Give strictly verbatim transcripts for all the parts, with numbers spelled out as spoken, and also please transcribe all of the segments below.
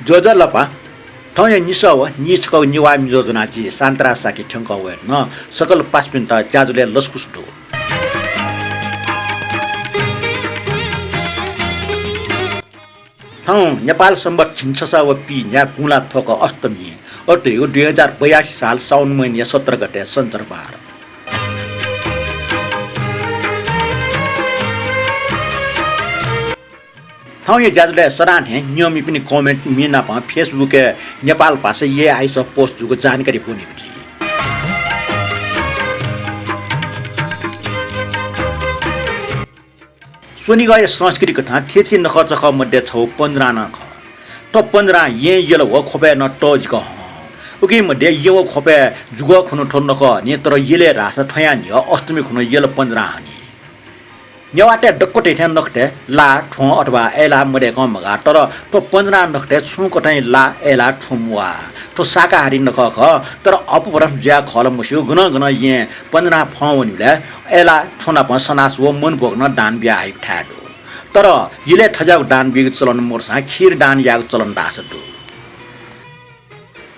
ज्वजलपा, थौंया निसः व निछकःगु नेवाः म्ये ज्वनाः जि शान्तराज शाक्य थ्यंकः वये धुन। सकल पासापिन्त ज्याझ्वलय् लसकुस दु। थौं नेपाल संवत् झिंछसः व पीन्या गुँला थ्वक अष्टमी, अथे धइगु दुई हजार बयासी साल साउन महिनाया सत्र गते सञ्चरबार। थौंया ज्याझ्वलय् सदां थें नियमयापिनि comment म्ये नाप Facebook-य् नेपाल भाषा एआइस post जूगु जानकारी ब्वनेगु जुइ। स्वनिगःया संस्कृति कथं थेछि नखःचखः मध्ये छगू पञ्जरां नं खः। थ्व पञ्जरां येँ यल व ख्वपय् नं तःजिक हं। उकिं मध्ये येँ व ख्वपय् जुगः खुन्हु थ्व नखः हनी, तर यलय् धाःसा थ्वयां न्ह्यः अष्टमी खुन्हु यल पञ्जरां हनी। नेवाःतय् दक्वतय् थें नखःतय् ला, थ्वँ अथवा अय्‌ला मदय्‌कं मगाः, तर थ्व पञ्जरां नखःतय् छुं कथंया ला, अय्‌ला, थ्वँ म्वाः। थ्व शाकाहारी नखः खः, तर अपभ्रंश जुयाः खः ला मस्यू, गनं गनं येँ पञ्जरां फं वनीबलय् अय्‌ला, थ्वँ नाप सनास व मनभोग नं दान बियाः हइगु थाय् दु। तर यलय् थज्याःगु दान बीगु चलन मदुसां खीर दान यायेगु चलन धाःसा दु।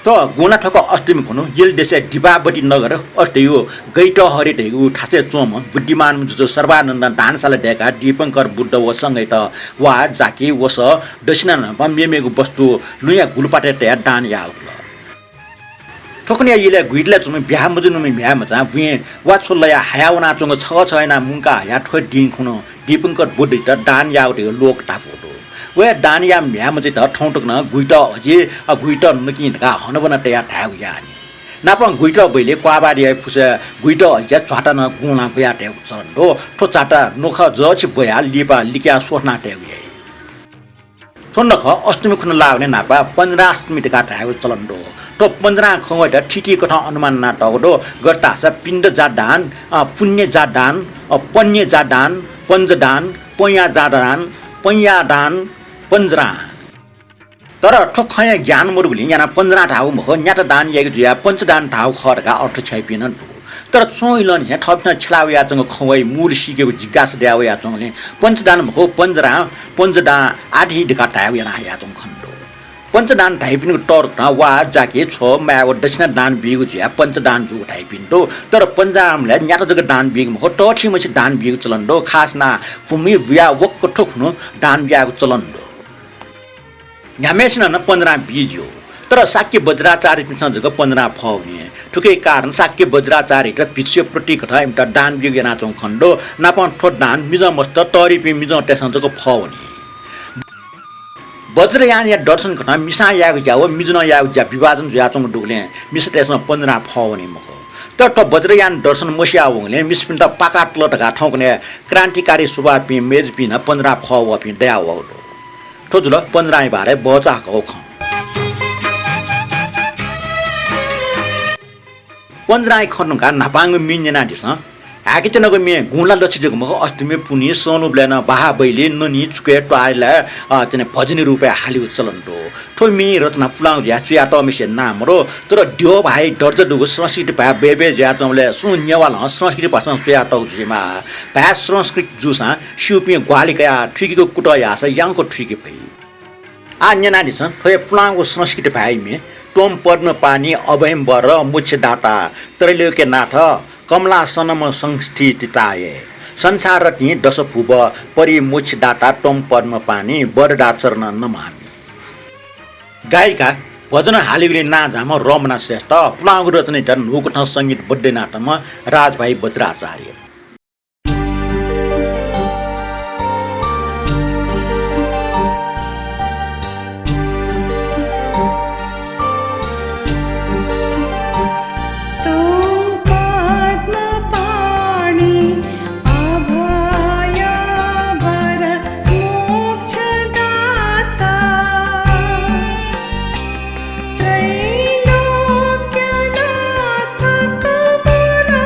थ्व गुँला थ्वक अष्टमी खुन्हु यल देशय् दीपावती नगर अथे धइगु गैतहरि धइगु थासय् च्वंम्ह बुद्धिमान जुजु सर्वानन्दं दानशाला दय्‌काः दीपंकर बुद्ध व संघयात वा, जाकि, वसः, दक्षिणा नाप मेमेगु वस्तु लुँया गुलपातय् तयाः दान याः वल। थुकथंया यलय् गुइतलाय् च्वंम्ह ब्याहा मजूनिम्ह म्ह्याय्‌मचां बुँइ वा छु लयाः हाया वनाच्वंगु छगः छगः यानाः मुंका हयाः थ्व दिं खुन्हु दीपंकर बुद्धयात दान याःगु धइगु लोक धापू दु। व हे दान याःम्ह म्ह्याय्‌मचायात थौं तक नं गुइत अजि, अ, गुइत नकिं धकाः हनाबना तयाः धायेगु याः नि। नापं गुइत बैलय् क्वाःबाः याये फुसय् गुइत अजिया च्वाता नं गुंलां ब्वयाः तयेगु चलन दु। थ्व च्वाता नुखः जःछि ब्वयाः लिपा लिकयाः स्वथनाः तयेगु याइ। थ्व नखः अष्टमी खुन्हु लाःगुलिं न्हापा पञ्जराष्टमी धकाः धायेगु चलन दु। थ्व पञ्जरां खँ वयात थीथी कथं अनुमान यानातःगु दु। गथे धाःसा पिण्डजा दान, अ, पुण्यजा दान, अ, पण्यजा दान, पञ्जदान, पँयाजा दान, पँयादान, पञ्जरां। तर थ्व खँया ज्ञान मदुगुलिं यानाः पञ्जरां धाःगु मखु, न्यात दान याइगु जुयाः पञ्चदान धाःगु खः धकाः अर्थ छ्याइपिं नं दु। तर छुं इलंनिसें थःपिन्सं छ्यला वयाच्वंगु खँ वइ मूल सीकेगु जिज्ञासा दया वयाच्वंगुलिं पञ्चदान मखु, पञ्जरां, पञ्जदां आदि धकाः धायेगु याना हयाच्वंगु खने दु। पञ्चदान धाइपिनिगु तःधं वा, जाकि, छ्व, माय् व दक्षिणा दान बीगु जुयाः पञ्चदान जूगु धाइपिं दु। तर पञ्चदानय् न्यात जक दान बीगु मखु, तःथिंमछि दान बीगु चलन दु। खास यानाः भूमि बुयाः वक्क थ्व खुन्हु दान बियागु चलन दु। न्ह्याम्हय्‌सिनं नं पञ्जरां बी ज्यू, तर शाक्य वज्राचार्यपिन्सं जक पञ्जरां फः वनी। थुकिया कारण शाक्य वज्राचार्ययात भिक्षुया प्रतीक कथं इमित दान बीगु यानाच्वंगु खने दु। नापं थ्व दान मिजं मस्त, तःधिपिं मिजंतय्‌सं जक फः वनी। वज्रयानया दर्शन कथं मिसां यायेगु ज्या व मिजुनं यायेगु ज्या विभाजन जुयाच्वंगु दुगुलिं मिसातय्‌सं पञ्जरां फः वनी मखु। तर थ्व वज्रयान दर्शन मसिया वंगुलिं मिसापिन्त पाका तल धकाः थौंकन्हय् क्रान्तिकारी स्वभावपिं मेजुपिं नं पञ्जरां फः वःपिं दयावःगु दु। थ्व जुल पञ्जरांया बारे भचा हकःगु खँ। पञ्जरांया खँ धुंकाः न्हापांगु म्ये न्यनादिसँ। हाय्‌केत्यनागु म्ये गुँला लछि जक मखु, अष्टमी, पुन्हि, संलुबलय् नं बाहा बैलय्, ननि, चुकय्, त्वाःयालय्, अ, चाहिँ भजनी रूपय् हालीगु चलन दु। थ्व म्ये रचना पुलांगु जुयाः च्वयातःम्हय्‌सिया नां मदु, तर द्यः भाय् दर्जा दुगु संस्कृति भाय् बय्‌बय् जुयाच्वंबलय् सुं नेवालं संस्कृति भाषां च्वयातःगु जुइमाः। भाय् संस्कृत जूसां स्यूपिं ग्वाहालि कयाः थुइकेगु कुतः याःसा याउँक थुइके फइ। आः न्यनादिसँ, थ्व हे पुलांगु संस्कृत भाय्‌या म्ये, त्वं पद्मपाणि अभयं वर मोक्षदाता त्रैलोक्यनाथ कमलासनमसंस्थिताये। संसाररत्ने दशभुव परि मोक्षदाता त्वं पद्मपाणि वरदाचरणं नमामि। गायिका, भजन हालीगुलिं नांजाःम्ह रमना श्रेष्ठ, पुलांगु रचनायात न्हूकथं संगीतबद्ध यानातःम्ह राजभाइ वज्राचार्य। त्वं पद्मपाणि अभय वर मोक्षदाता। त्रैलोक्यनाथ कमला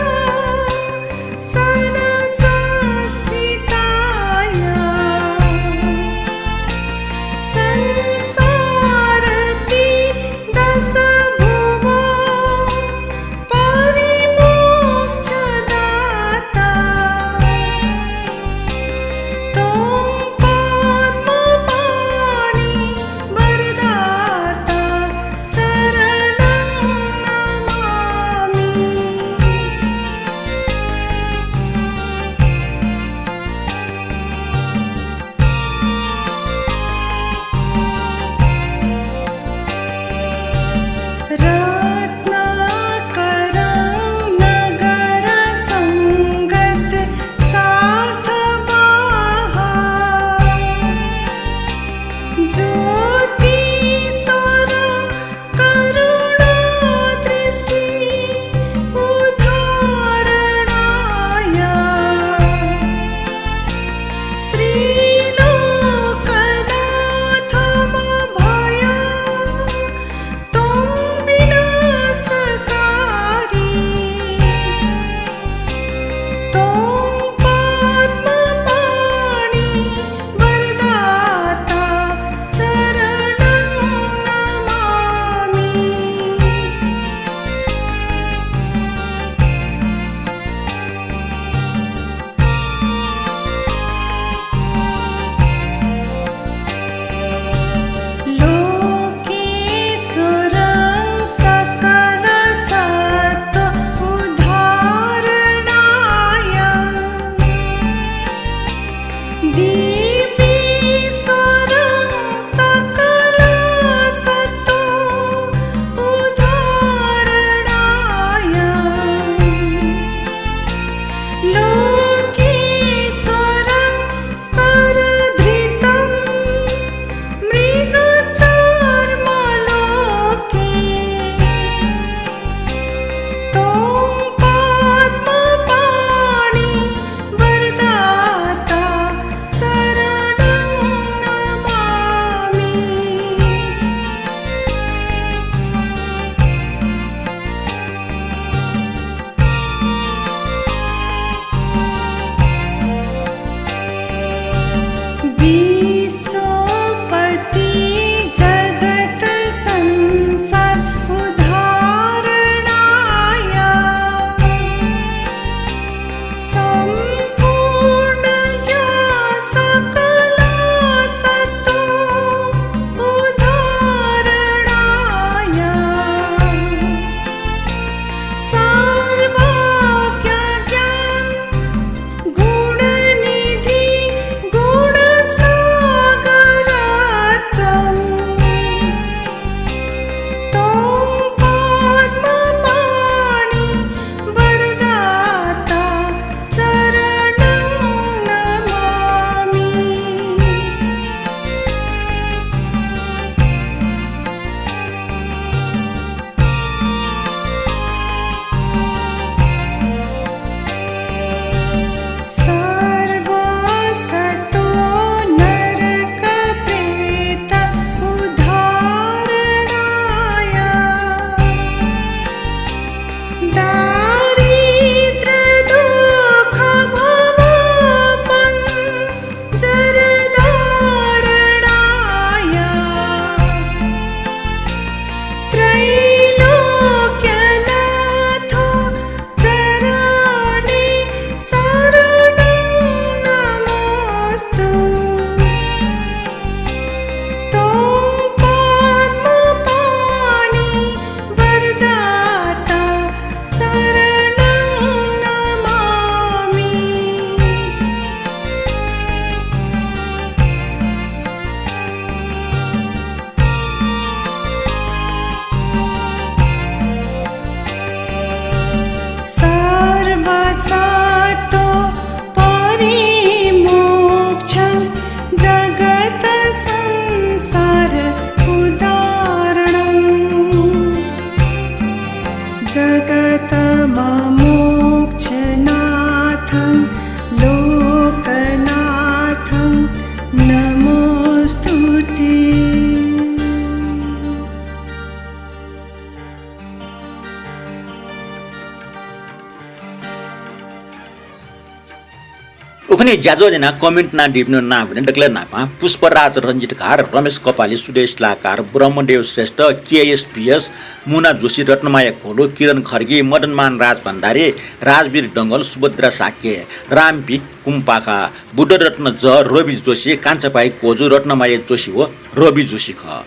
उखुन्हु ज्याझ्वः न्यनाः comment यानादीपिनिगु नां वने। दकलय् न्हापां पुष्पराज रञ्जितकार, रमेश कपाली, सुदेश लाकार, ब्रह्मदेव श्रेष्ठ, केएसपिएस, मुना जोशी, रत्नमाया घोलु, किरण खड्गी, मदनमान राजभण्डारी, राजवीर डंगोल, सुभद्रा शाक्य, रामपी कुम्पाखा, बुद्धरत्न जः, रवि जोशी, कान्छापाइ कोजु, रत्नमाया जोशी व रवि जोशी खः।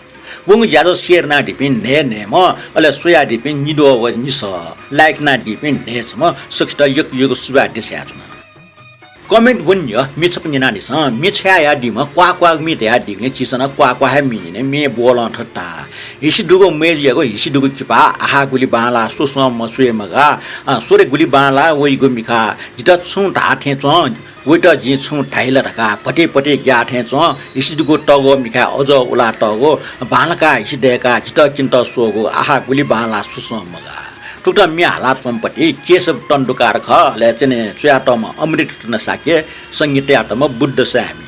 वंगु ज्याझ्वः share यानादीपिं न्हय् न्हय्म्ह, अले स्वयादीपिं निद्वः व निसः, like यानादीपिं न्हय्छम्ह, सकसित यक्व यक्व सुभाय् देछानाच्वना। Comment वने यः, म्ये छपु न्यनादिसँ। म्ये छाय् याःदीम्ह क्वाः क्वाःगु म्ये धयादीगुलिं झीसं नं क्वाः क्वाः हे म्ये न्यने, म्ये ब्वलं थथे धाः। हिसि दुगु मय्जुयागु हिसि दुगु किपा, आहा गुलि बांलाः स्वस्वं मस्वये मगाः, अ, स्वरे गुलि बांलाः वइगु मिखा, जितः छुं धाः थें च्वं, वइत जिं छुं धाइ ला धकाः भतिभति ग्याः थें च्वं, हिसि दुगु तःगु मिखाय् अजः उलातःगु, बांलाकाः हिसि दय्काः जितः क्यनेत स्वःगु, आहा गुलि बांलाः स्वस्वं मगाः। थुकथं म्ये हालाच्वंम्हपति केशव तण्डुकार खः, अले च्वने च्वयातःम्ह अमृत रत्न शाक्य, संगीत तयातःम्ह बुद्ध साय्मि।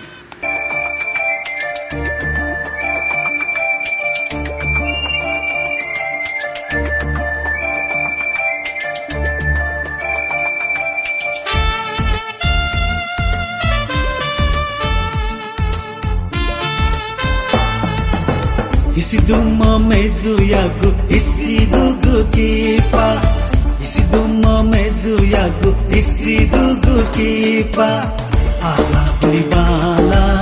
हिसि दुम्ह मय्जुयागु हिसि दुगु किपा, हिसि दुम्ह मय्जुयागु हिसि दुगु किपा। आहा गुलि बांलाः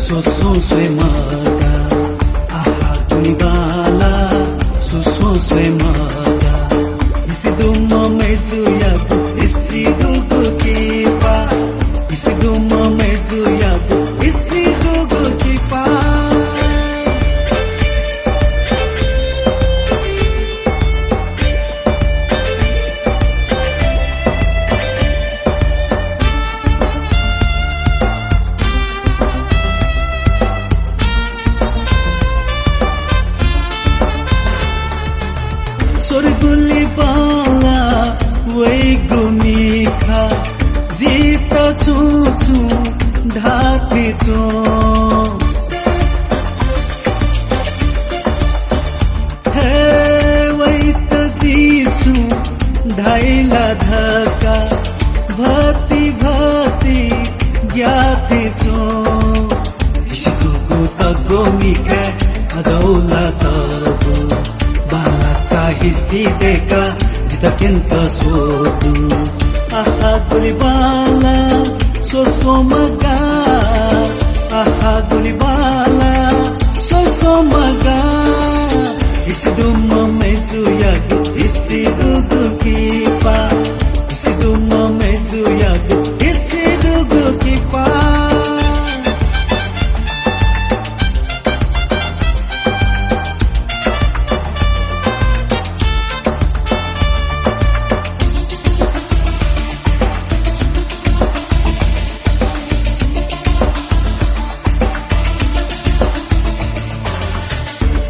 स्वस्वं स्वये मगाः, आहा गुलि बांलाः स्वस्वं स्वये मगाः। हिसि दुम्ह मय्जुयागु हिसि दुगु किपा, हिसि दुम्ह मय्जुयागु हिसि दुगु किपा। स्वरे गुलि बांलाः वइगु मिखा, जितः छुं छुं धाः थें च्वं। हे वइत जिं छुं धाइ ला धकाः भतिभति ग्याः थें च्वं। हिसि दुगु तःगु मिखाय् अजः उलातःगु, बांलाकाः हिसि दय्काः जितः क्यनेत स्वःगु। आहा गुलि बांलाः स्वस्वं मगाः, आहा गुलि बांलाः स्वस्वं मगाः। हिसि दुम्ह मय्जुयागु हिसि दुगु किपा, हिसि दुम्ह मय्जुयागु हिसि दुगु किपा।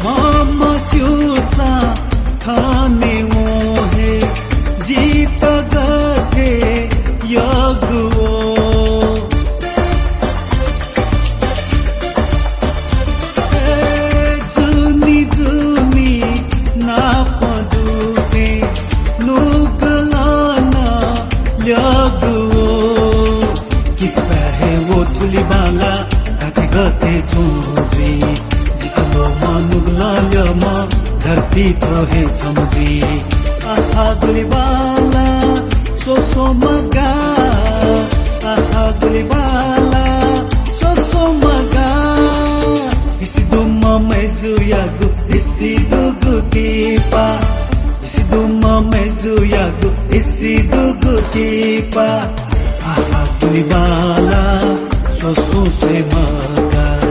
म्ह मस्यूसां थनेवं हे जितः गथे यःगु वः। हे जुनि जुनि नाप दुथें नुगलं नं ल्यःगु वः। किपा हे वः थुलि बांलाः गथे गथे छुं जुइ। जितः ल्वःमं नुगलं ल्यःमं धर्ती थ्व हे छम्ह जुइ। आहा गुलि बांलाः स्वस्वं मगाः, आहा गुलि बांलाः स्वस्वं मगाः। हिसि दुम्ह मय्जुयागु हिसि दुगु किपा, हिसि दुम्ह मय्जुयागु हिसि दुगु किपा। आहा गुलि बांलाः स्वस्वं स्वये मगाः,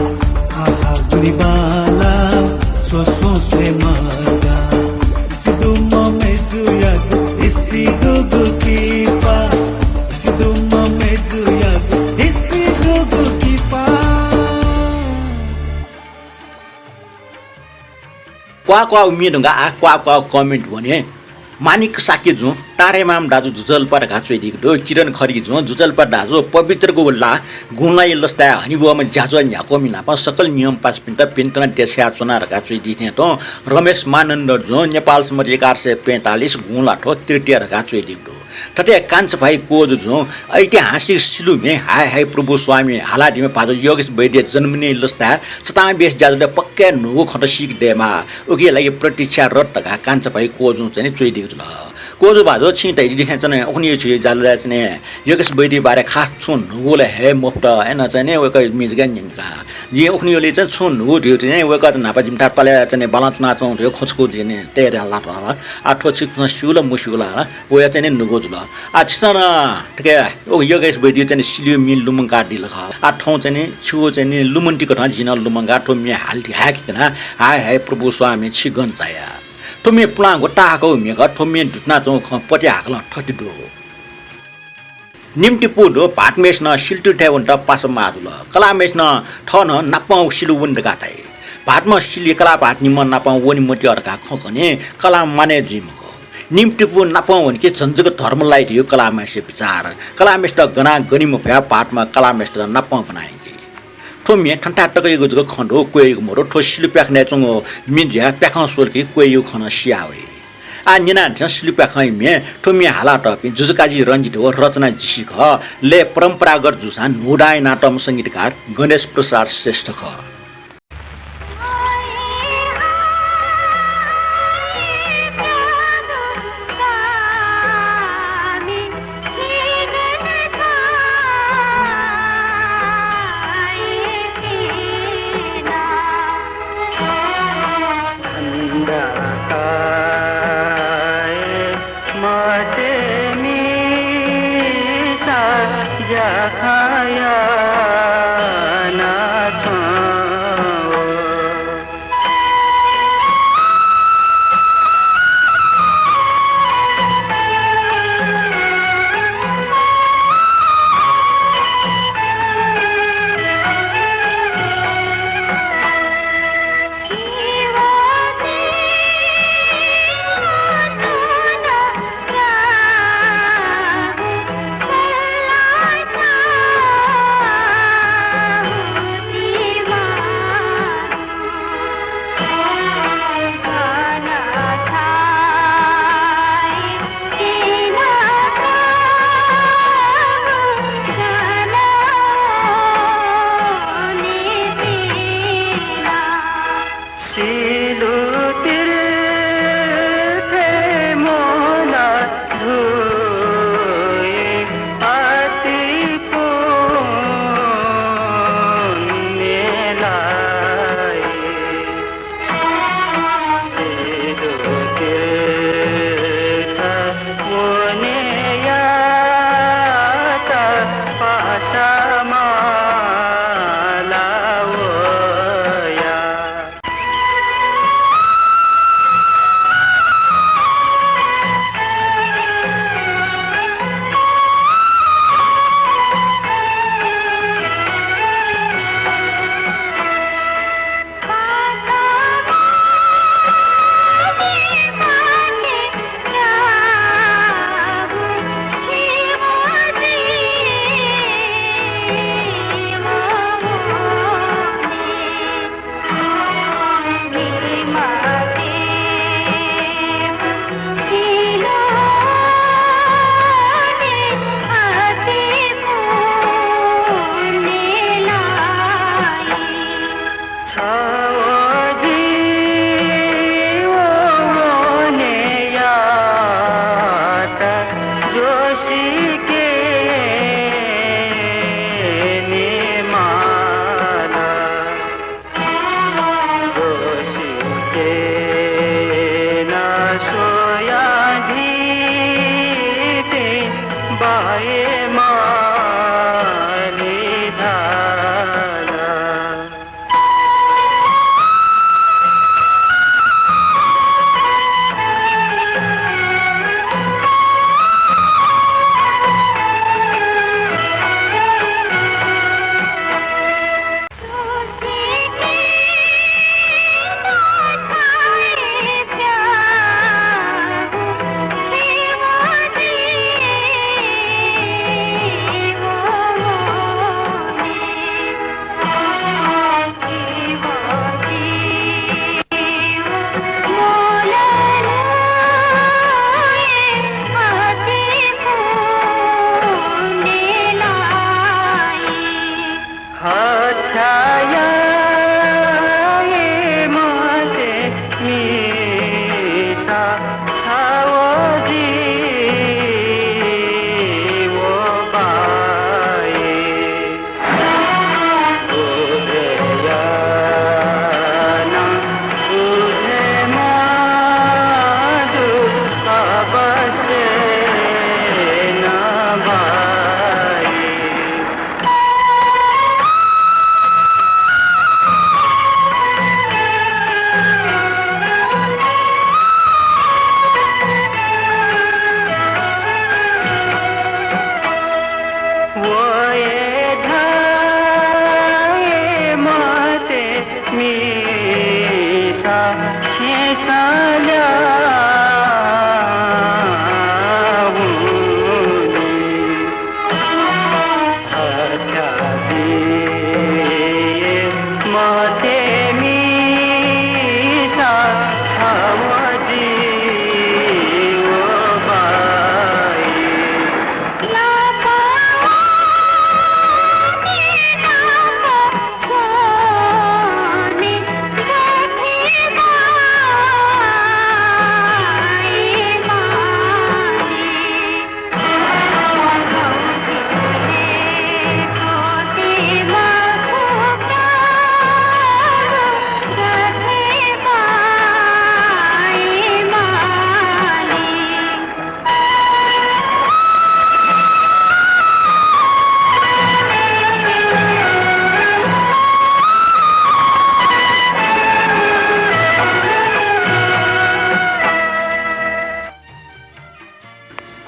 आहा गुलि बांलाः स्वस्वं स्वये मगाः। हिसि दुम्ह मय्जुयागु हिसि दुगु किपा, हिसि दुम्ह मय्जुयागु हिसि दुगु किपा। क्वाः क्वाः म्ये धुंकाः आः क्वाः क्वाः comment वने। माणिक शाक्य जुं तारेमाम दाजु जुजलपा धकाः च्वयादीगु दु। किरण खड्गी जुं जुजलपा दाजु पवित्रगु ला गुँलाया लसताय् हनेबहःम्ह ज्याझ्वः न्ह्याक्वःमि नाप सकल नियम पासापिन्त भिन्तुना देछायाच्वना धकाः च्वयादी थें तुं। रमेश मानन्धर जुं नेपाल सम्बत एघार सय पैंतालिस गुँला थ्व तृतीया धकाः च्वयादीगु दु। थथे कान्छा भाइ क्वजु जुं ऐतिहासिक सिलुम्हे हाय हाय प्रभु स्वामी हालादीम्ह भाजु योगेश वैद्य जन्मदिन लसताय् छतां बेस ज्याझ्वलय् पक्का न्हूगु खँत सीके दयेमाः। उकिया लागि प्रतीक्षा रथ धकाः कान्छा भाइ क्वजुं चाहिँ नि च्वयादीगु जुल। क्वजु भाजु छिं धयादी थें च्वने, उखुन्हु छु ज्याझ्वलय् चाहिँ नि योगेश वैद्य बारे खास छुं न्हूगु ला हे मफुत, अय्नं चाहिँ नि वय्कःया म्ये जक न्यंका। जिं उखुन्हुलिइ चाहिँ छुं न्हूगु धइगु चाहिँ नि वय्कः त न्हापा जिमिथाय् तले चाहिँ नि बालं च्वनाच्वंगु धइगु खँ छकू जिं नि तयार याना लात हला। आः थ्व छिकपिन्सं स्यू ला मस्यू ला हला, वया चाहिँ नि न्हूगु जुल। आः छिसं नं थथे योगेश वैद्य चाहिँ नि सिलुया म्ये लुमंकादिल खः। आः थौं चाहिँ नि छिगु चाहिँ नि लुमन्तिकथं जिं नं लुमंकाः थ्व म्ये हाल हाय्के च्वना। हाय हाय प्रभु स्वामी छि गन झाया। थ्व म्ये पुलांगु ताहाकःगु म्ये खः। थ्व म्ये दुथनाच्वंगु खँ पत्याः हाकलं थथे दु। निम्तिपु दु भाःतम्हेसिनं सिलुतुर थाय् वनेत पासा माः जुल। कलाःम्हेसिनं थः नं नापं सिलु वने धकाः धाइ। भाःतम्ह सिलुया कलाः भाःत निम्हं नापं वने मत्यः धकाः खँ कने कलाः मानय् जुइ मखु। निम्तिपु नापं वने कि झन जक धर्म लाइ धइगु कलाःम्हेसिया बिचाः। कलाःम्हेसित गनाः गने मफयाः भाःतम्हं कलाःम्हेसित नापं ब्वना यंकी। थ्व म्ये थन्थाय् तकयागु जक खँ दु, क्वय्यागु मदु। थ्व सिलु प्याखनय् च्वंगु म्ये जुयाः प्याखं स्वल कि क्वय्यागु खँ नं सिया वइ। आः न्यनादिसँ सिलु प्याखंया म्ये। थ्व म्ये हालातःपिं जुजुकाजी रंजित व रचना जीसी खः। लय् परम्परागत जूसां न्हूदां यानातःम्ह संगीतकार गणेश प्रसाद श्रेष्ठ खः।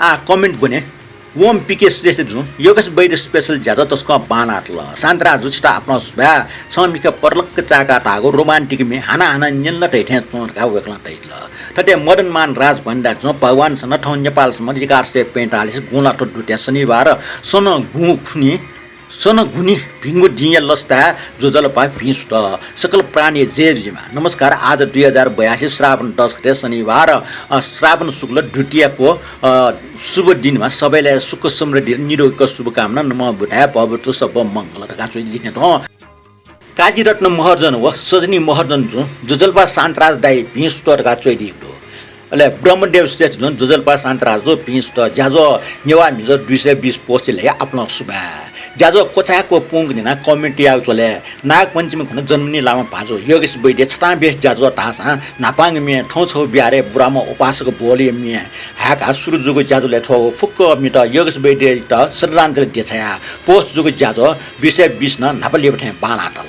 आ, comment ब्वने। ओम पीके श्रेष्ठ जुं, योगेश वैद्य special ज्याझ्वः तसकं बांलातल। शान्तराज जु, छितः आपालं सुभाय्। छं मिखा परलक्क चाय्काः धाःगु romantic म्ये हानं हानं न्यने ला धइथें च्वं धकाः वय्कलं धयादिल। थथे मदनमान राज भण्डारी जुं, भगवान सन थौं नेपाल सम्बत एघार सय पैंतालिस गुंलाथ्व दुत्या शनिबार सन गुंखुनी सन गुंखुनी भिंगु दिंया लसताय् ज्वजलपा भिं सुत। सकल प्राणीया जय जुइमा। नमस्कार। आज दुई हजार बयासी श्रावण दस गते शनिबार, अ, श्रावण शुक्ल द्वितीयाको, अ, शुभ दिनमा सबैलाई सुख समृद्धि निरोगीको शुभकामना। नमः बुद्धाय, भवतु सब्ब मंगल धकाः च्वयादीथें तुं। काजीरत्न महर्जन व सजनी महर्जन जुं ज्वजलपा शान्तराज दाइ भिं सुत धकाः च्वयादीगु दु। अले ब्रह्मदेव श्रेष्ठ जुं ज्वजलपा शान्तराज जु भिं सुत। ज्याझ्वः नेवाः म्हिगः दुई सय बीस post-य् ल्हाये आपालं सुभाय्। ज्याझ्वः क्वचाय्क्व पूवंक न्यनाः comment याःगु झ्वलय् नागपञ्चमी खन जन्मनि लामा भाजु योगेश वैद्य छतां बेस ज्याझ्वः धाःसां न्हापांगु म्ये थौं छगू बिहारय् बुराम्ह उपासक बोलया म्ये हाय्काः सुरु जूगु ज्याझ्वलय् थ्व फुक्क मित योगेश वैद्ययात श्रद्धाञ्जली देछायाः post जूगु ज्याझ्वः दुई सय बीस नं न्हापा लिपा थें बांलातल।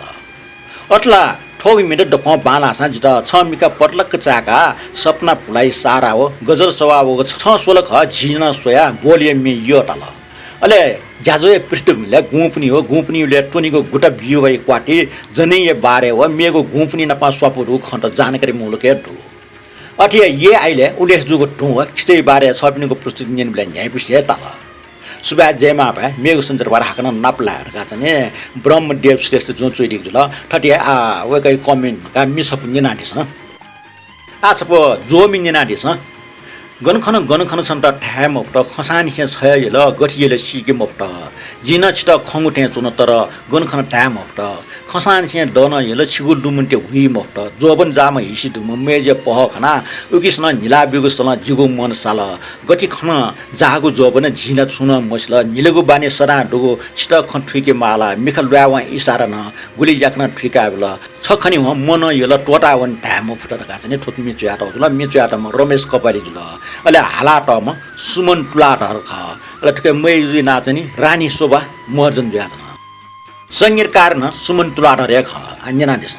अथे ला थ्वगु म्ये दक्वं बांलाःसां जितः छं मिखा परलक्क चाय्काः सपना भुलाई सारा व गजल सवाः वःगु छं स्वल खः झी नं स्वयाः बोलया म्ये यःताल। अले ज्याझ्वःया पृष्ठभूमिलय् गुंपुन्हि व गुंपुन्हिलय् त्वनीगु गुता बिउ वा क्वाति जनैया बारे व मेगु गुंपुन्हि नाप स्वापू दुगु खँत जानकारीमूलक हे दु। अथे हे यःआइलय् उल्लेख जूगु धुं व खिचय् बारे छःपिनिगु प्रस्तुति न्यनेबलय् न्ह्याइपुसे हे ताल। सुभाय् जयमाः भाय्, मेगु सञ्चारबार हाकनं नाप लाये धकाः चाहिँ ब्रह्मदेव श्रेष्ठ जुं च्वयादीगु जुल। थथे हे आ, वय्कःया comment का मि छपु न्यनादिसँ। आ, छपु ज्वःमि न्यनादिसँ। गन खन गन खन छन्त धाये मफुत, खंसांनिसें छ्वये यल, गथे यल सीके मफुत। जिं नं छितः खंगु थें च्वन, तर गन खन धाये मफुत। खंसांनिसें दँ नं यल, छिगु लुमन्ति हुइ मफुत। ज्वःबन जाःम्ह हिसि दुम्ह मय्जुया पहः खनाः उकिसनं न्हिला ब्यूगु सलं जिगु मन साल। गथे खन जाःगु ज्वःबन जिं ला छुं नं मसिल। न्हिलागु बानी सदां दुगु, छितः खँ थुइके माला। मिखा ल्वाय्वं इसारा नं गुलि याकनं थुइकाबिल। छ खनेवं मनं यल, त्वःतावन धाये मफुत धकाः चाहिँ थ्व म्ये च्वयातःगु जुल। म्ये च्वयातःम्ह रमेश कपाली जुल। अले हालातःम्ह सुमन तुलाधर खः। अले थुकी मय्जुया नां चाहिँ रानी शोभा महर्जन जुयाच्वन। संगीतकार नं सुमन तुलाधर हे खः। आ, न्यनादिसँ।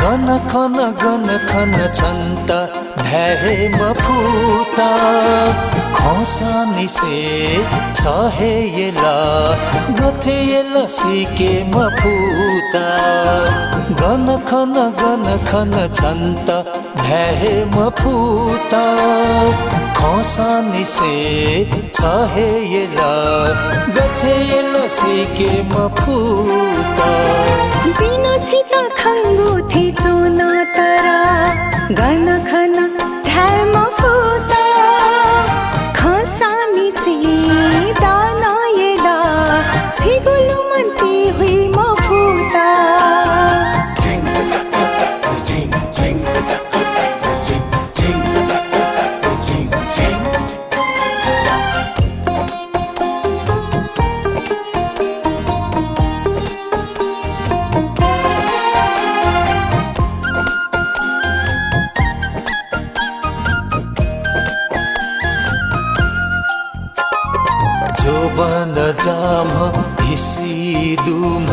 गन खन गन खन छन्त धाये हे मफुत। खंसांनिसें छ्वये यल, गथे यल सीके मफुत। गन खन गन खन छन्त धाये हे मफुत। खंसांनिसें छ्वये यल, गथे यल सीके मफुत। जिं नं छितः खंगु थें च्वन, तर गन खन धाये मफुत। खंसांनिसें दँ नं यल, छिगु लुमन्ति हुइ मफुत। बन जाम्ह हिसी दुम्ह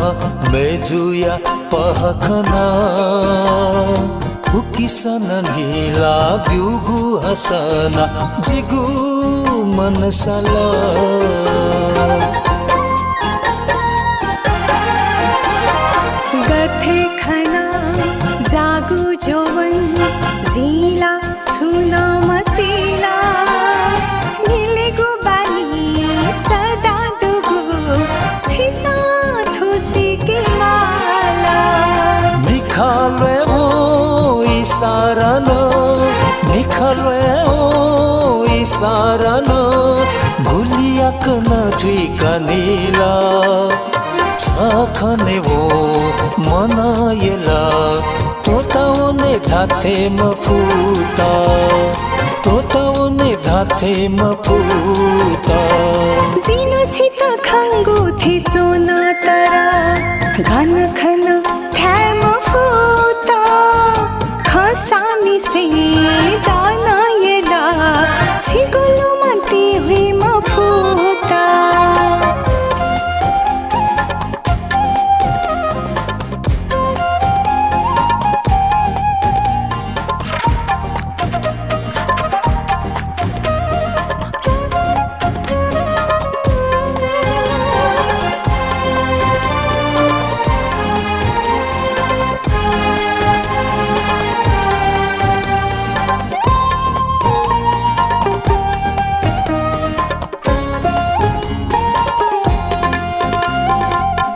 मय्जुया पहखना। उकिसन न्हिला ब्यूगु हसना जिगु मनसाला। गथे खना जागु जोवन जिला छुं नं मसिला। न्हिलेगु बानी सदां दुगु छिसं थुसिके माला। मिखा ल्वय् व इसारा नं, मिखा ल्वय् व इसारा नं, गुलि याकनं थुइका निला। छ खने व मनय् ला त्वःतावने धात्थें मफुत, त्वःतावने धात्थें मफुत। जिं नं छित खंगु थें च्वना तर गन खन धाये मफुत। खंसांनिसें दनय् ला छिगु लुमन्ति हुइ मफुत।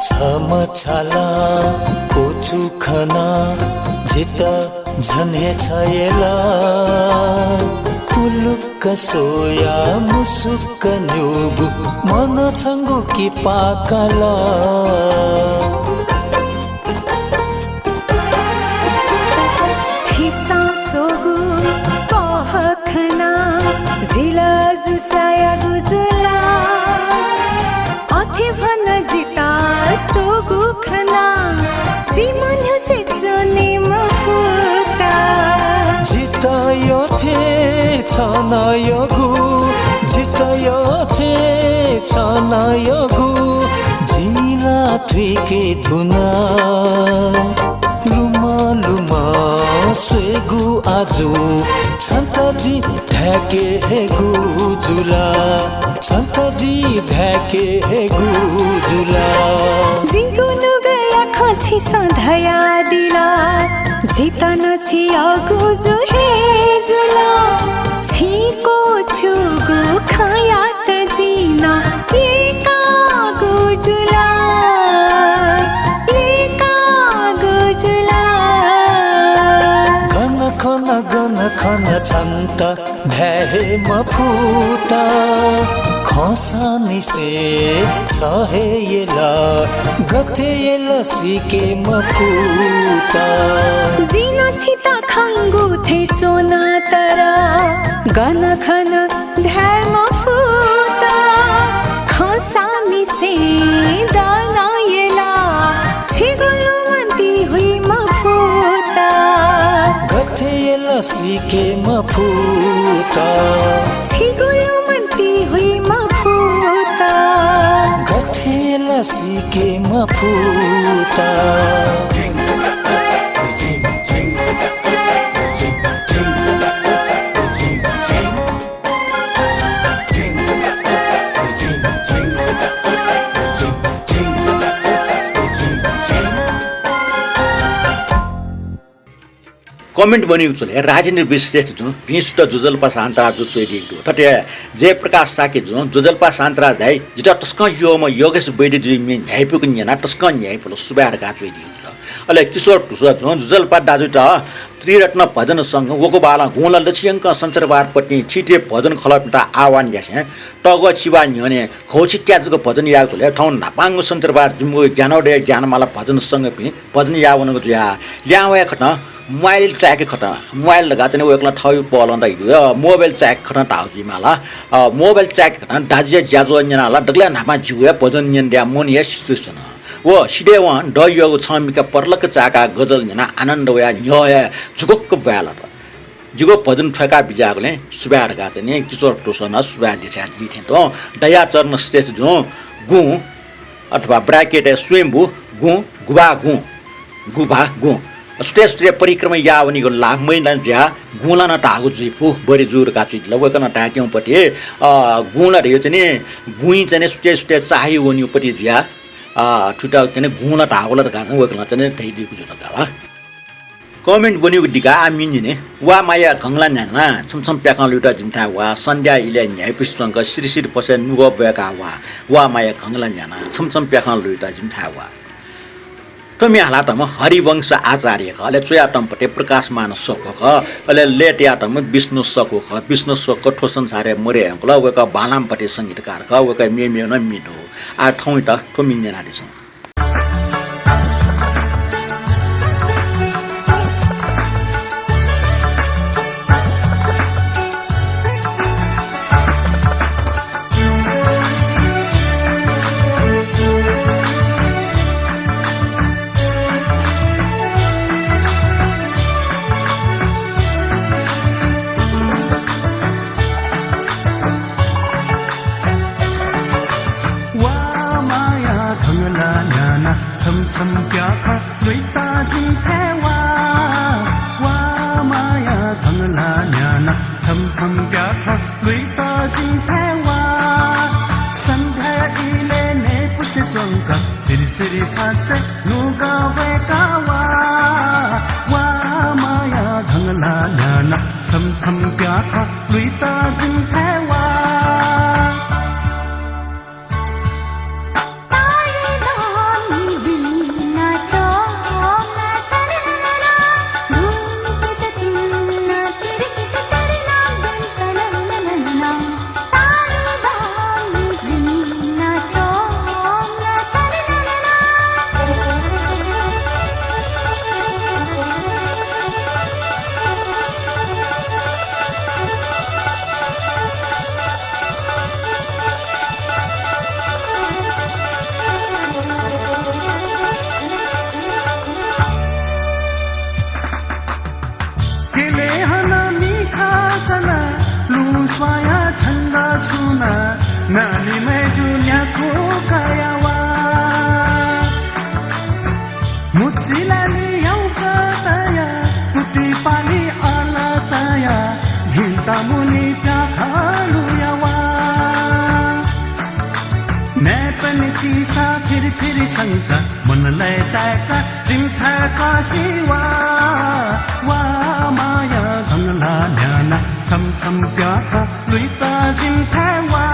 छम्ह छालां क्वचु खनाः जितः झन हे छय्‌ला। पुलुक्क स्वयाः मुसुक्क न्हूगु मनं छंगु किपा काला। छिसं स्वःगु पहः खनाः जिला जुसायागु जुला। अथे भन जितः स्वःगु खनाः जि मन्हुसे च्वने मफुत। जितः यःथें छं नं यःगु, जितः यःथें छं नं यःगु जिं ला थुइके धुन। लुमं लुमं स्वयेगु आजु छन्त जिं धायेके हयेगु जुला, छन्त जिं धायेके हयेगु जुला। जिगु नुगःया खँ छिसं धयादिल, जितः नं छि यःगु जू हे जुल। छिं क्वछुगु खँयात जिं नं येकागु जुला, येकागु जुला। गन खन, गन खन छन्त धाये हे मफुत। खंसांनिसें छ हे यल, गथे यल सीके मफुत। जिं नं छित खंगु थें च्वना तर गन खन धाये मफुत। खंसांनिसें दन यल, छिगु लुमन्ति हुइ मफुत। गथे यल सीके मफुत। छिगु लुमन्ति हुइ मफुत। गथे यल सीके मफुत। Comment वनीगु चले राजेन्द्र वि श्रेष्ठ जुं भिं सुथ जुजलपा शान्तराज जु च्वइदीगु दु। थथे जयप्रकाश शाक्य जुं जुजलपा शान्तराज धाइ, जितः तसकं यःम्ह योगेश वैद्य जुइ म्ये न्ह्याइपुक न्यना तसकं न्ह्याइपुल, सुभाय् धकाः च्वइदीगु जुल। अले किशोर धुस्वा जुं जुजलपा दाजुत त्रिरत्न भजन संघ वकुबालं गुंला लछियंकं संसारवाद पतिं थीथी भजन खलःपिन्त आह्वान यासें तःगः चिबाः न्ह्यःने घौछि त्याजुक भजन याःगु जुल। थौं न्हापांगु संसारवाद जिमिगु ज्ञानोदय ज्ञानमाला भजन संघपिं भजन याः वनागु जुयाः ल्याहां वये खतं मोबाइल चाय्‌के खतं। मोबाइल धकाः चाहिँ वय्‌कलं थःगु पहलं धाइ दु। अ, मोबाइल चाय्‌के खतं धाःगु जुइमाल। अ, मोबाइल चाय्‌के खतं दाजुया ज्याझ्वः न्यनाः ला दकलय् न्हापां जिगु हे भजन न्यने दयाः मन हे सित च्वन। व सिधय्‌वं दँ यःगु छं मिखा परलक्क चाय्‌काः गजल न्यनाः आनन्द वयाः न्ह्यः हे झुक्क ब्वाँय् लात। जिगु भजन छ्वय्‌का बिज्याःगुलिं सुभाय् धकाः चाहिँ नि किशोर तुसं नं सुभाय् देछाया जुइ थें तुं दयाचरण श्रेष्ठ जुं गुँ अथवा bracket-य् स्वयम्भू गुँ गुभागुँ गुभागुँ सुथय् सुथय् परिक्रमा याः वनीगु ला मैना जुयाः गुँला नं धाःगु जुइ फु, बरि जू धकाः च्वइदिल। वय्‌कलं धायेत्यंपति, अ, गुँला धयो चाहिँ नि गुँइ चाहिँ नि सुथय् सुथय् चाःहि वनीगुपति जुयाः, अ, थुइत चाहिँ नि गुँला धाःगु ला धकाः चाहिँ वय्‌कलं चाहिँ नि धयादीगु जुल का ला। Comment ब्वनीगु दिका आः म्ये न्यने। वा माया घंगला न्याना, छम्ह छम्ह प्याखं लुइत जिमिथाय् वा। सन्ध्या इलय् न्ह्याइपुसे च्वंक सिरिसिरि पसय् नुगः ब्वय्‌का वा। वा माया घंगला न्याना, छम्ह छम्ह प्याखं लुइत जिमिथाय् वा। थ्व म्ये हालातःम्ह हरिवंश आचार्य खः, अले च्वयातःम्हपति प्रकाशमान सखु खः, अले लय् तयातःम्ह विष्णु सखु खः। विष्णु सखु थ्व संसारय् मरे धुंकल, वय्‌कः बांलाम्हपति संगीतकार खः, वय्‌कःया मेमेगु नं म्ये दु। आः थौंयात थ्व म्ये न्यनादिसँ। वा माया घंगला न्याना, छम्ह छम्ह प्याखं लुइत जिमिथाय् वा। वा माया घंगला न्याना, छम्ह छम्ह प्याखं लुइत जिमिथाय् वा। सन्ध्या इलय् न्ह्याइपुसे च्वंक सिरिसिरि पसय् नुगः ब्वय्‌का वा। वा माया घंगला न्याना, छम्ह छम्ह प्याखं लुइत जिमिथाय् वा। केले हन मिखा कना, लुँ स्वाया छंग छुना, नानी मय्‌जु न्याखु कया वा। मुचिलालि याउँक तया, तुति पालि अला तया, भिंता मुनि प्याखं लुया वा। न्याय्‌पनि तिसा फिरि फिरि संक, मन लय्‌ताय्‌क जिमिथाय् कःसि वा। वा माया घंगला न्याना, छम्ह छम्ह प्याखं लुइत जिमिथाय् वा।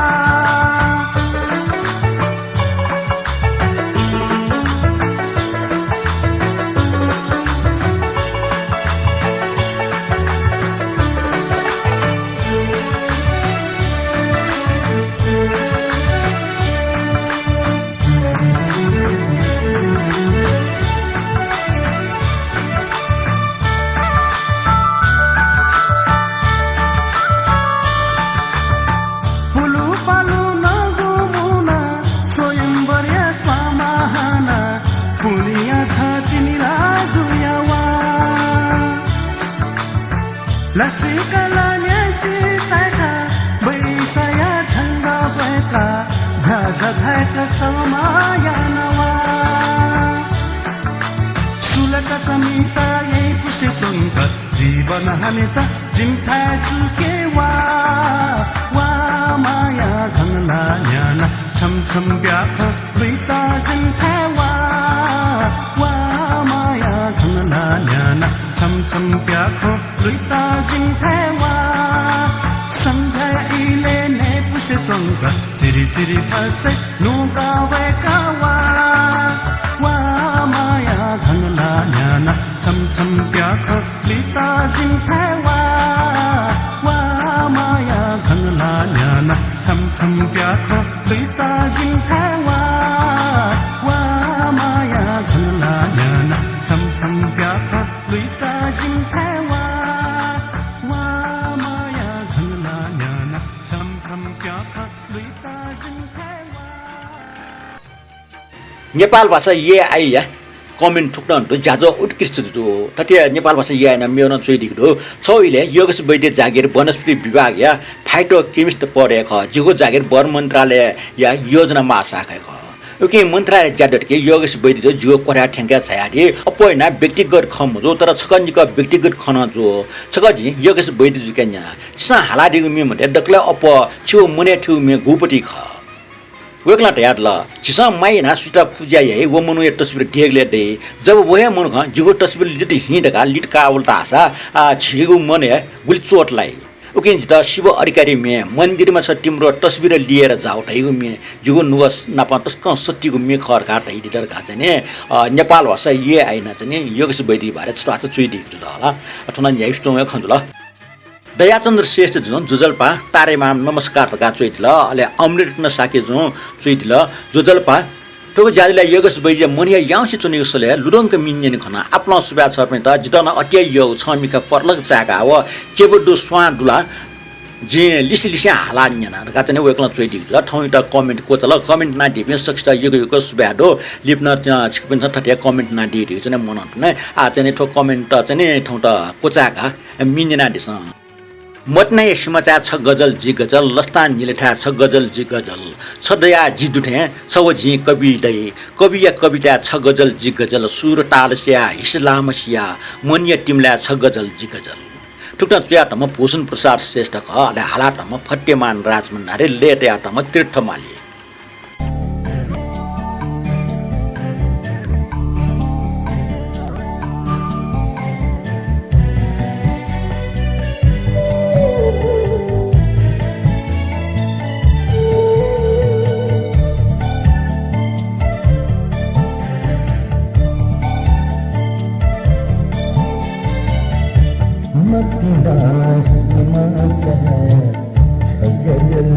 पुलुपालु नगु मुना, स्वयम्वरया स्वां माहाना, पुनिया छतिनि ला जुया वा। लसिका ला न्यासि चाय्‌का, बैसाया छंग ब्वय्‌का, झःझः धाय्‌क समा याना वा। सुलक समित याइपुसे च्वंक, जीवन हनेत जिमिथाय् चुके वा। वा माया घंगला न्याना, छम्ह छम्ह प्याखं लुइत जिमिथाय् वा। वा माया घंगला न्याना, छम्ह छम्ह प्याखं लुइत जिमिथाय् वा। सन्ध्या इलय् न्ह्याइपुसे च्वंक, सिरिसिरि पसय् नुगः ब्वय्‌का वा। वा माया घंगला न्याना, छम्ह छम्ह प्याखं लुइत जिमिथाय् वा। वा माया घंगला न्याना, छम्ह छम्ह प्याखं लुइत जिमिथाय् वा। वा माया घंगला न्याना, छम्ह छम्ह प्याखं लुइत जिमिथाय् वा। वा माया घंगला न्याना, छम्ह छम्ह प्याखं लुइत जिमिथाय् वा। नेपाल भाषा एआईया comment थुकथं दु, ज्याझ्वः उत्कृष्ट दु। थथे नेपाल भाषा यःया नं मेगु नं च्वइदीगु दु। छगू इलय् योगेश वैद्य जागिर वनस्पति विभागया phytochemist पदय् खः। जिगु जागिर वन मन्त्रालयया योजना महाशाखाय् खः। उकिं मन्त्रालयया ज्या दत कि योगेश वैद्य जु जिगु क्वथाय् थ्यंके झायादी। अप्वः यानाः व्यक्तिगत खँ मजू, तर छकः निकः व्यक्तिगत खँ नं जू। छकः जिं योगेश वैद्य जुयाके न्यना। छिसं हालादीगु म्ये मध्ये दकलय् अप्वः छिगु मनय् थ्यूगु म्ये गुपति खः? वय्कलं धयादिल, झीसं माया यानाः सुयात पुजा याइ, व मनूया तस्वीर देगलय् दइ। जब व हे मनुखं जिगु तस्वीर लित हिँ धकाः लित काः वल धाःसा, आ, झीगु मनय् गुलि चोट लाइ। उकिं जितः शिव अधिकारी म्ये, मन्दिरमा छ तिम्रो तस्वीर लिएर जाऊ धइगु म्ये, जिगु नुगः नाप तसकं सत्तिगु म्ये खः धकाः धयादिल धकाः चाहिँ नि, अ, नेपाल भाषा यःया नं चाहिँ नि योगेश वैद्यया बारे छत्वाःचा च्वइदीगु जुल हला। थन न्ह्याइपुसे च्वंगु खँ जुल। दयाचन्द्र श्रेष्ठ जुं ज्वजलपा, तारेमाम नमस्कार धकाः च्वइदिल। अले अमृतरत्न शाक्य जुं च्वइदिल ज्वजलपा। थुगु ज्याझ्वलय् योगेश वैद्य मनया याउँसे च्वनीगु सलय् लुधंक म्ये न्यने खन। आपालं सुभाय् छःपिन्त। जितः नं अथे हे यःगु छं मिखा पटलक चाय्काः व केबद्दु स्वां दुला जिं लिसे लिसें हालाः न्यना धकाः चाहिँ नि वय्कलं च्वइदीगु जुल। थौंयात comment क्वचाल। Comment यानादीपिं सकसित यक्व यक्व सुभाय् दु। लिपा नं, अ, छिकपिन्सं थथे comment यानादीगु चाहिँ नि मनं तुं। आः चाहिँ नि थ्व comment चाहिँ नि थौंयात क्वचाय्काः म्ये न्यनादिसँ। मतिनाया सिमाचाय् छ गजल जि गजल, लसतां न्हिलय् थाय् छ गजल जि गजल। छ दयाः जि दुथें छ व जिं कवि दइ। कविया कविताय् छ गजल जि गजल, सुर ताल सियाः हिस लामसियाः मनया तिमिलाय् छ गजल जि गजल। थुकथं च्वयातःम्ह भूषण प्रसाद श्रेष्ठ खः, अले हालातःम्ह फतेमान राजभण्डारी, लय् तयातःम्ह तीर्थ माली। मतिना सिमाचाय् छ गजल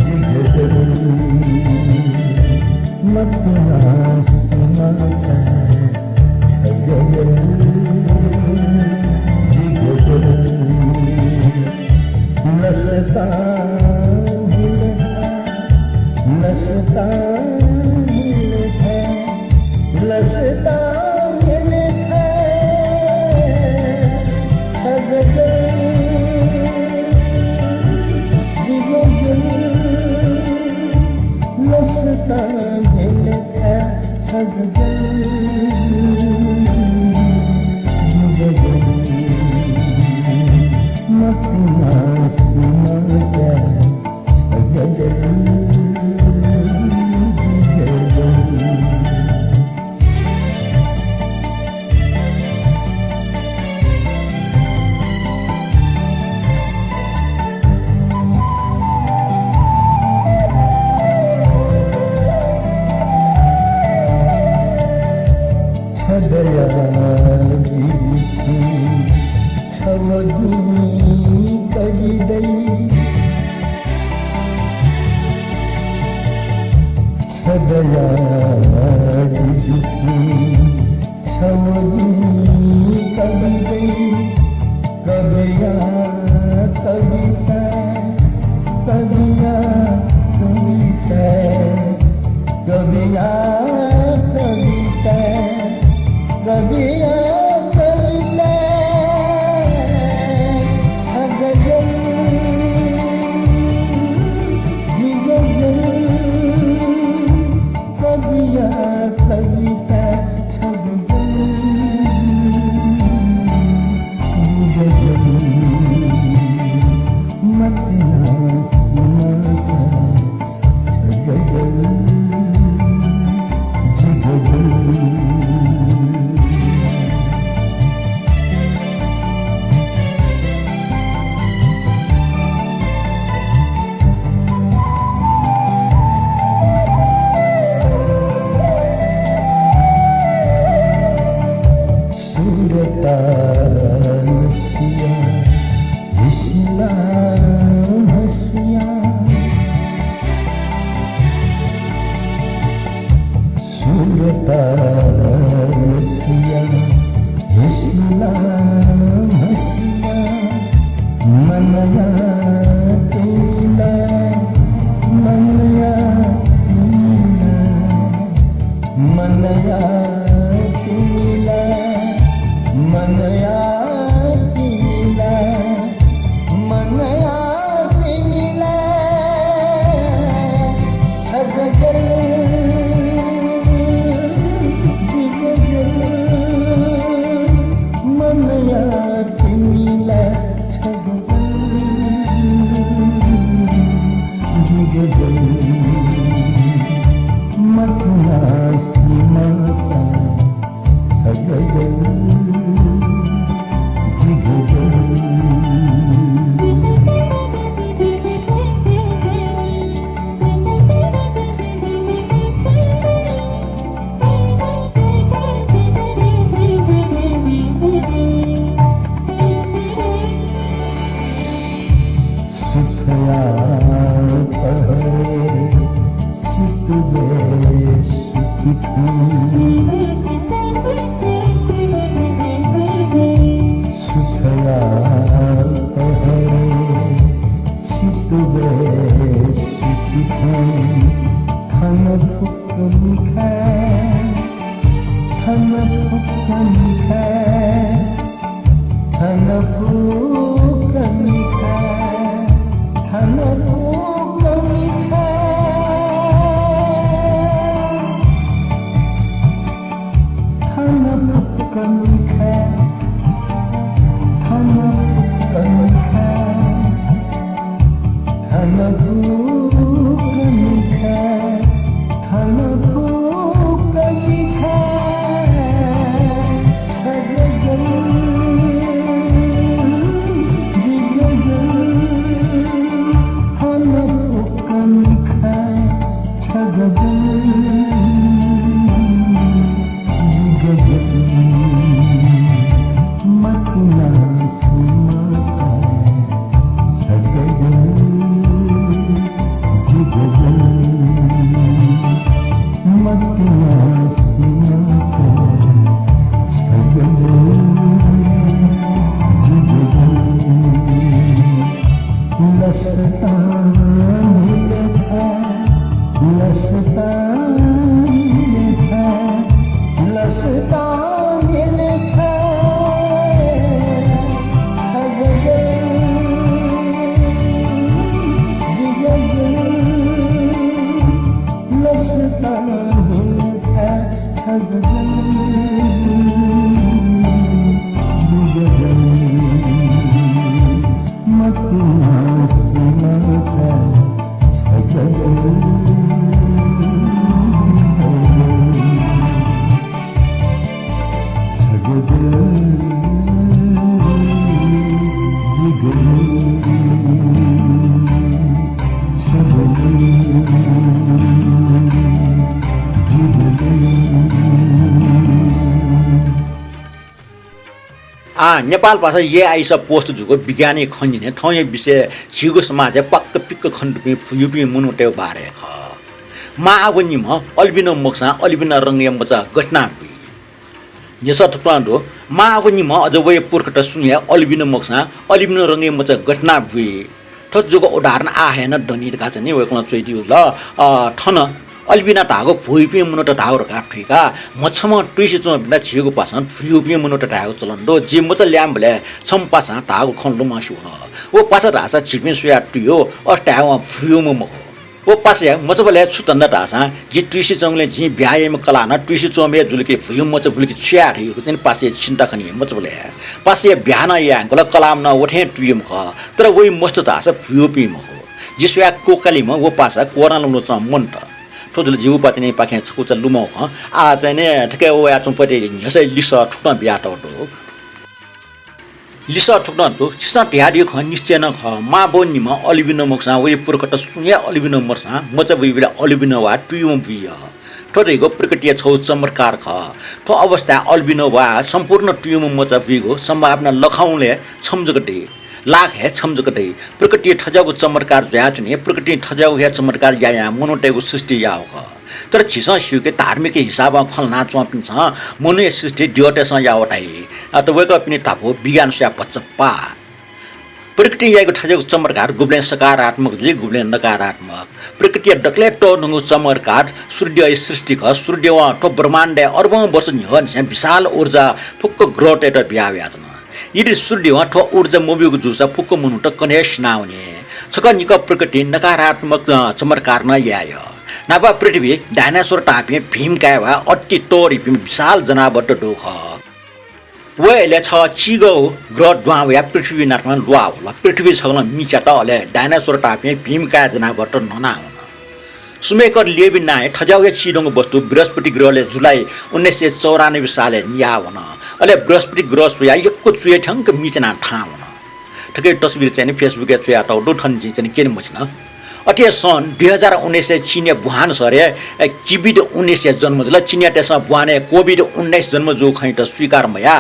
जि गजल। मतिना सिमाचाय् छ गजल जि गजल। लसतां न्हिलय् थाय्, लसतां न्हिलय् थाय्, लसतां न्हिलय् थाय् छ गजल जि गजल। लसतां न्हिलय् थाय् छ गजल जि गजल। मतिना सिमाचाय् छगू जिं कवि दइ, छगू जिं कवि दइ। कविया कविता, कविया कविता, कविया कविता, कविया कविता। छ गजल जि गजल, कविया कविता छ गजल जि गजल। मतिना सिमाचाय् छ गजल जि गजल। सुर ताल सियाः हिस लामसियाः, सुर ताल सियाः हिस लामसियाः, मनया तिमिलाय्, मनया तिमिलाय्, मन गजल, मतिना सीमा चाये छ गजल, जि गजल। सुथया पहरे सितुबे सुतिथुं। सुथया पहरे सितुबे सुतिथुं। थन फुक्क मिखाय्, थन फुक्क मिखाय्, थन फुक्क मिखाय्, थन फुक्क मिखाय्, थन फुक्क मिखाय्, थन फुक्क मिखाय्। थन फुक्क मिखाय्, थन फुक्क मिखाय्, छ गजल, जि गजल। थन फुक्क मिखाय्, छ गजल, जि गजल। मतिना सीमा चाये छ गजल, जि गजल। मतिना सीमा चाये छ गजल, जि गजल। लसतां हिले था, लसतां हिले था, लसतां हिले था, छ गजल, जि गजल। लसतां हिले था, छ गजल, जि गजल। मतिना सीमा चाये छ गजल, छ गजल, जि गजल, छ गजल, जि गजल। आः, नेपाल भाषा एआईस पोस्ट जूगु विज्ञानया खँ न्यने थौंया विषय झीगु समाजय् पाक्क पिक्क खनेदुपिं फुयुपिं मनूतय् बारे खः। मां व निम्ह अल्बिनो मखुसां अल्बिनो रंगया मचा गथे याना बुइ? न्ह्यसः थुकथं दु, मां व निम्ह अझ वया पुर्खात सुं हे अल्बिनो मखुसां अल्बिनो रंगया मचा गथे याना बुइ? थ्व जक उदाहरण आः हे नं दनि धकाः चाहिँ नि वय्कलं च्वयादीगु जुल। अ, थन अल्बिना धाःगु फुयुपिं मनूत धाःगु धकाः थुइकाः म्हछम्ह तुइसे च्वंपिन्त झीगु पासां फुयुपिं मनूत धायेगु चलन दु। जि मचा ल्यायेबलय् छम्ह पासां धाःगु खँ लुमंसे वन। व पासा धाःसा झीपिं स्वयाः तुयु, अथे धायेवं फुयुम्ह मखु। व पासाया मचाबलय् छु धन्दा धाःसां जि तुइसे च्वंबलय् जिं ब्याहा याइम्ह कलाः नं तुइसे च्वंम्ह हे जुल कि फुयुम्ह मचा बुल कि छु याये धइगु चाहिँ पासाया चिन्ता खनी मचाबलय्। पासाया ब्याहा नं याये धुंकल, कलाःम्ह नं व थें तुयुम्ह खः, तर वइ मस्त धाःसा फुयुपिं मखु। जि स्वयाः क्वकालिम्ह व पासा क्वरां लुमंच्वंम्ह मन्त। थ्व जुल जिगु पातिनिपाखें छकूचा लुमंगु खँ। आः चाहिँ नि थुकी वयाच्वंपिं न्ह्यसःया लिसः थुकथं बियातःगु दु। लिसः थुकथं दु, छिसं धयादीगु खँ निश्चय नं खः। मां व निम्ह अल्बिनो मखुसां वइ पुर्खात सुं हे अल्बिनो मखुसां मचा बुइबलय् अल्बिनो वा तुयुम्ह बुइ। थ्व धइगु प्रकृतिया छगू चमत्कार खः। थ्व अवस्थाय् अल्बिनो वा सम्पूर्ण तुयुम्ह मचा बुइगु सम्भावना लखंबलय् छम्ह जक दइ। लाख हे छम्ह जक दइ। प्रकृतिया थज्याःगु चमत्कार जुयाच्वनी, प्रकृतिं थज्याःगु हे चमत्कार यायां मनूतय्गु सृष्टि याःगु खः। तर झीसं स्यू कि धार्मिक हिसाबं खँ ल्हानाच्वंपिन्सं मनूया सृष्टि द्यःतय्सं याःगु धाइ। अ, त वय्कःपिनि धापू विज्ञान स्वयाः भचा पाः। प्रकृतिं याइगु थज्याःगु चमत्कार गुबलें सकारात्मक जुइ, गुबलें नकारात्मक। प्रकृतिया दकलय् तःधंगु चमत्कार सूर्यया सृष्टि खः। सूर्यं थ्व ब्रह्माण्डय् अर्बौं वर्ष न्ह्यःनिसें विशाल ऊर्जा फुक्क ग्रहतय्त बिया वयाच्वन। यदि सूर्यं थ्व ऊर्जा मब्यूगु जूसा फुक्क मनूत कन्हय् सिनावनी। छकः निकः प्रकृतिं नकारात्मक, अ, चमत्कार नं याये यः। न्हापा पृथ्वीइ डायनासोर धाःपिं भीमकाय वा अति तःधिपिं विशाल जनावरत दु खः। व इलय् छगः चिगः ग्रह दुहां वयाः पृथ्वी नाप नं ल्वाः वल। पृथ्वी छगलं मिच्यात, अले डायनासोर धाःपिं भीमकाय जनावरत न्हना वन। सुमेकर लेवी नांया थज्याःगु हे चिधंगु वस्तु बृहस्पति ग्रहलय् जुलाई उन्नाइस सय चौरानब्बे सालय् नियाः वन। अले बृहस्पति ग्रह स्वयाः यक्व चुया थ्यंक मिच्यानाः थाहां वन। थुकिया तस्वीर चाहिँ नि Facebook-य् च्वयातःगु दु, थन जिं चाहिँ नि क्यने मछिन। अथे हे सन् दुई हजार उन्नाइसय् चीनया वुहान शहरय्, ए, कोभिड उन्नाइसया जन्म जुल। चीनयातय्सं वुहानय् कोभिड उन्नाइस जन्म जूगु खँयात स्वीकार मयाः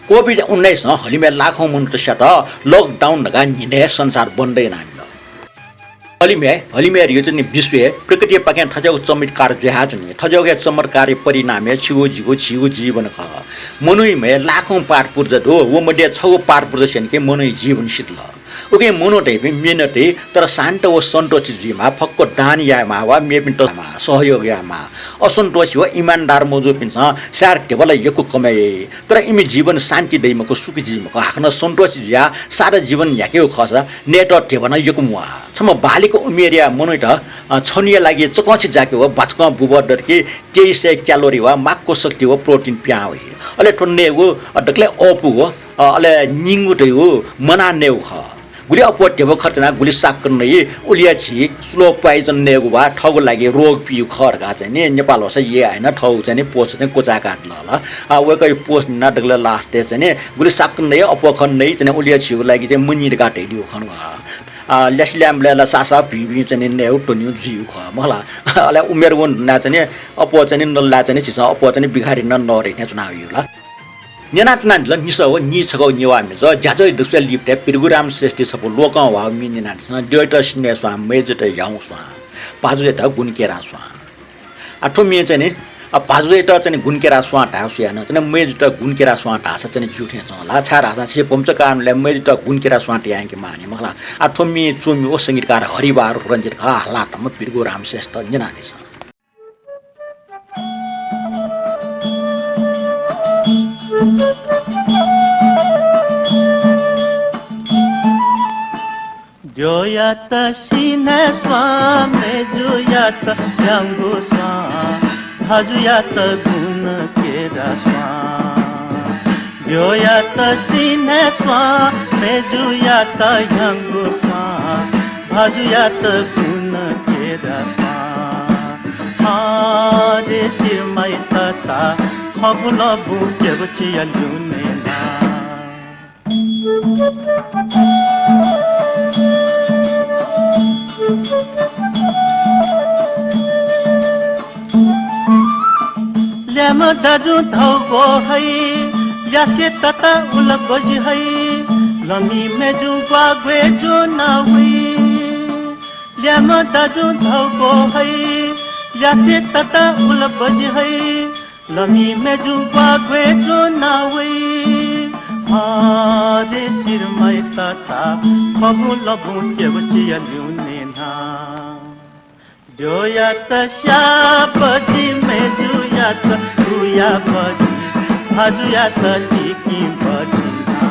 कोभिड उन्नाइसं हलिमय् लाखौं मनूत स्यात। Lockdown धकाः न्हिनय् संसार बन्द यानाबिल। हलिमय्, हलिमय् धइगु चाहिँ नि विश्वय् प्रकृतिपाखें थज्याःगु चमत्कार जुयाच्वनी। थज्याःगु हे चमत्कारया परिणामय् छिगु जिगु, झीगु जीवन खः। मनूया म्हे लाखौं पाद पूर्जा दु, व मध्ये छगू पाद पूर्जा स्यंकें मनूया जीवन सिधल। उकिं मनू धइपिं मेहनती, तर शान्त व सन्तोषी जुइमाः, फक्व दान यायेमाः वा मेपिन्त सहयोग यायेमाः। असन्तोषी व इमानदार मजूपिन्सं सायद धिबा ला यक्व कमय् याइ, तर इमि जीवन शान्ति दइ मखु, सुखी जुइ मखु। हाकनं सन्तोषी जुयाः सादा जीवन न्ह्याकेगु खःसा नयेत धिबा नं यक्व म्वाः। छम्ह बालिक उमेरया मनूयात, अ, छन्हुया लागि चकंछि जाके व बाचकं बुबः दत कि तेइस सय क्यालोरी वा माक्व शक्ति व प्रोटिन पिहां वइ। अले थ्व नयेगु, अ, दकलय् अःपुगु, अ, अले निंगु धइगु मनाः नयेगु खः। गुलि अप्वः धिबा खर्च यानाः गुलि साक्क नइ, उलिया झी slow poison नयेगु वा थःगु लागि रोग पिइगु खः धकाः चाहिँ नि नेपाल भाषा यय् हानं थःगु चाहिँ नि post चाहिँ क्वचाय्कादिल ला। आ, वय्कःया post न्यनाः दकलय् last-य् चाहिँ नि गुलि साक्क नइ, अप्वः खँ नइ, चाहिँ नि उलिया झीगु लागि चाहिँ मनी धकाः धयादीगु खः। आ, ल्यासे ल्याय्म्ह ला सासा भिं भिं चाहिँ नि नयेगु त्वनेगु जुइगु खः, मखु ला। अले उमेर वन धुनाः चाहिँ नि अप्वः चाहिँ नि नल्लाय् चाहिँ नि झीसं अप्वः चाहिँ नि बिघारी नं नःरे थें च्वनागु ला। न्यनाच्वनादिल निसः व नीछगः नेवाः मिजं ज्याझ्वः दक्वस्यां लिपतय् पिरगुराम श्रेष्ठया छपु लोकं ह्वाःगु म्ये न्यनादिसँ। द्यःयात सिन्हय् स्वां, मय्जुयात ह्याउँगु स्वां, भाजुयात गुणकेरा स्वां। आ, थ्व म्ये चाहिँ नि, आ, भाजुयात चाहिँ नि गुणकेरा स्वां धाःगु सुयां नं चाहिँ नि मय्जुयात गुणकेरा स्वां धाःसा चाहिँ नि ज्यू थें च्वं ला, छाय्धाःसा झी भूमिका कालय् मय्जुयात गुणकेरा स्वां तयाः यंकेमाःनि, मखु ला। आ, थ्व म्ये च्वमि व संगीतकार हरिबहादुर रंजित खः, हालातःम्ह पिरगुराम श्रेष्ठ, न्यनादिसँ। द्यःयात सिन्हय् स्वां, मय्जुयात ह्याउँगु स्वां, भाजुयात गुणकेरा स्वां। द्यःयात सिन्हय् स्वां, मय्जुयात ह्याउँगु स्वां, भाजुयात गुणकेरा स्वां। अरे सिरमाया तता, खँगु लँपुं केबुचिया ल्यूने ना। ल्याय्म्ह दाजुं धौ ग्वः हइ, ल्यासे तता उला बजि हइ, लमि मय्जुं ग्वाः ग्वय् ज्वना वइ। ल्याय्म्ह दाजुं धौ ग्वः हइ, ल्यासे तता उला बजि हइ, लमि मय्जुं ग्वाः ग्वय् ज्वना वइ। अरे सिरमाया तता, खँगु लँपुं केबुचिया ल्यूने ना। द्यःयात स्या बजि, मय्जुयात लुया बजि, भाजुयात तिकिं बजि ना।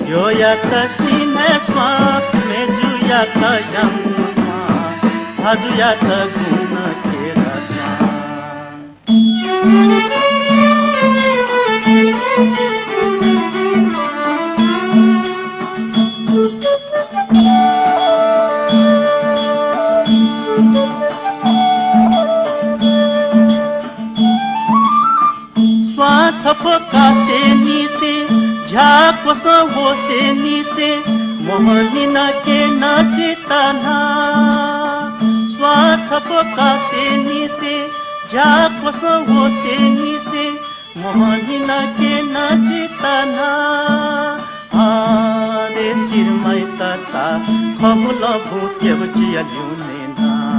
द्यःयात सिन्हय् स्वां, मय्जुयात ह्याउँगु स्वां, भाजुयात गुणकेरा स्वां। स्वां छपु कासेंनिसें, झ्याक्वसं होसेंनिसें, मोहनी नं क्यन चित्त ना। स्वां छपु कासेंनिसें, झ्याक्वसं होसेंनिसें, मोहनी नं क्यन चित्त ना। अरे सिरमाया तता, खँगु लँपुं केबुचिया ल्यूने ना।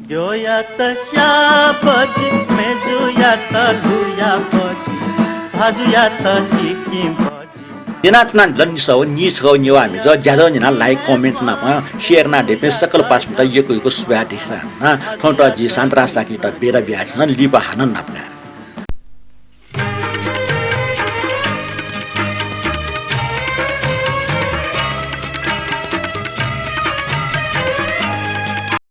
द्यःयात स्या बजि, मय्जुयात लुया बजि, भाजुयात तिकिं बजि। न्यनाच्वनादिल निसः व नीछगः नेवाः मिजं ज्याझ्वः न्यनाः like, comment नाप share यानादीपिं सकल पासापिन्त यक्व यक्व सुभाय् देछाना। थौंकन्हय् जि शान्तराज शाक्ययात बिदा बियादिसँ, लिपा हानं नापलाये।